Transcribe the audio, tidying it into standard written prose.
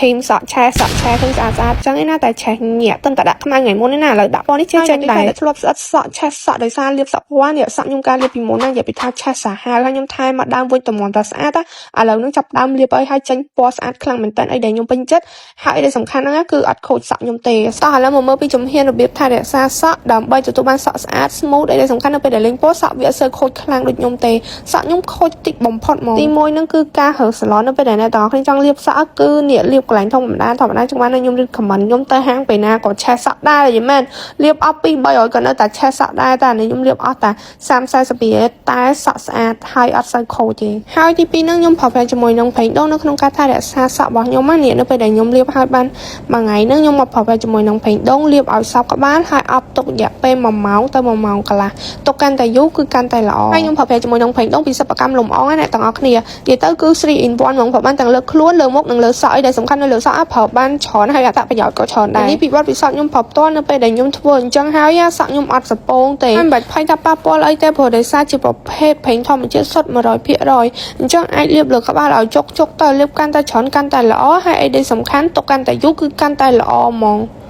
team សក់ឆេះសក់ឆេះឃើញស្អាតស្អាតចឹងឯណាតែឆេះញាក់ទឹងតែដាក់ខ្មៅថ្ងៃមុនឯណាឥឡូវដាក់ពណ៌នេះចេះចេញដែរធ្លាប់ស្អិតសក់ឆេះសក់ដោយសារលាបសក់ពណ៌នេះសក់ខ្ញុំការលាបពីមុនណានិយាយពីថាឆេះសាហាវហើយខ្ញុំថែមមកដើមវិញតម្រាំតែស្អាតឥឡូវហ្នឹងចាប់ដើមលាបអីហើយចេញពណ៌ស្អាតខ្លាំងមែនតើអីដែលខ្ញុំពេញចិត្តហើយអីដែលសំខាន់ហ្នឹងគឺអត់ខូចសក់ខ្ញុំទេតោះឥឡូវមកមើលពីជំហានរបៀបថែរក្សាសក់ដើម្បីទទួលបានសក់ស្អាត smooth អីដែលសំខាន់នៅពេលដែលលេងពណ៌សក់វាអត់សូវខូចខ្លាំងដូចខ្ញុំទេសក់ខ្ញុំខូចតិចបំផុតហ្មងទីមួយហ្នឹងគឺការរើសាឡននៅពេលដែលអ្នកទាំងអស់គ្នាចង់លាបសក់គឺនេះលាបកន្លែងធម្មតាធម្មតាចង់បានខ្ញុំ recommend ខ្ញុំទៅហាងពេលណាក៏ឆេះសក់ដែរយីមែនលាបអស់2 300ក៏នៅតែឆេះសក់ដែរតែនេះខ្ញុំលាបអស់តែ30 40រៀលតែសក់ស្អាតហើយអត់សូវខូចទេហើយទីពីរហ្នឹងខ្ញុំប្រើប្រាស់ជាមួយនឹងប្រេងដូងនៅក្នុងការថែរក្សាសក់របស់ខ្ញុំណានេះនៅពេលដែលខ្ញុំលាបហើយបានមួយថ្ងៃហ្នឹងខ្ញុំមកប្រើប្រាស់ជាមួយនឹងប្រេងដូងលាបឲ្យសព្វក្បាលហើយអប់ទុករយៈពេល1ម៉ោងទៅ1ម៉ោងកន្លះទុកកាន់តែយូរគឺកាន់តែល្អហើយខ្ញុំប្រើប្រាស់ជាមួយនឹងប្រេងដូងពីសិប្បកម្មលំអងណាអ្នកទាំងអស់គ្នានិយាយទៅគឺ3 in 1ហ្មងប្រើបានទាំងលើខ្លួនលើមុខនិងលើសក់អីដែលសំខាន់នៅលើសក់ប្រើបានច្រើនហើយអត្ថប្រយោជន៍ក៏ច្រើនដែរនេះពីបទពិសោធន៍ខ្ញុំប្រើផ្ទាល់នៅពេលដែលខ្ញុំធ្វើអញ្ចឹងហើយសក់ខ្ញុំអត់សពងទេហើយមិនបាច់ភ័យថាប៉ះពាល់អីទេព្រោះដោយសារជាប្រភេទប្រេងធម្មជាតិសុទ្ធ100%អញ្ចឹងអាចលាបលើក្បាលឲ្យជុកជុកទៅលាបកាន់តែច្រើនកាន់តែល្អហើយអីដែលសំខាន់ទុកកាន់តែយូរគឺកាន់តែល្អហ្មង។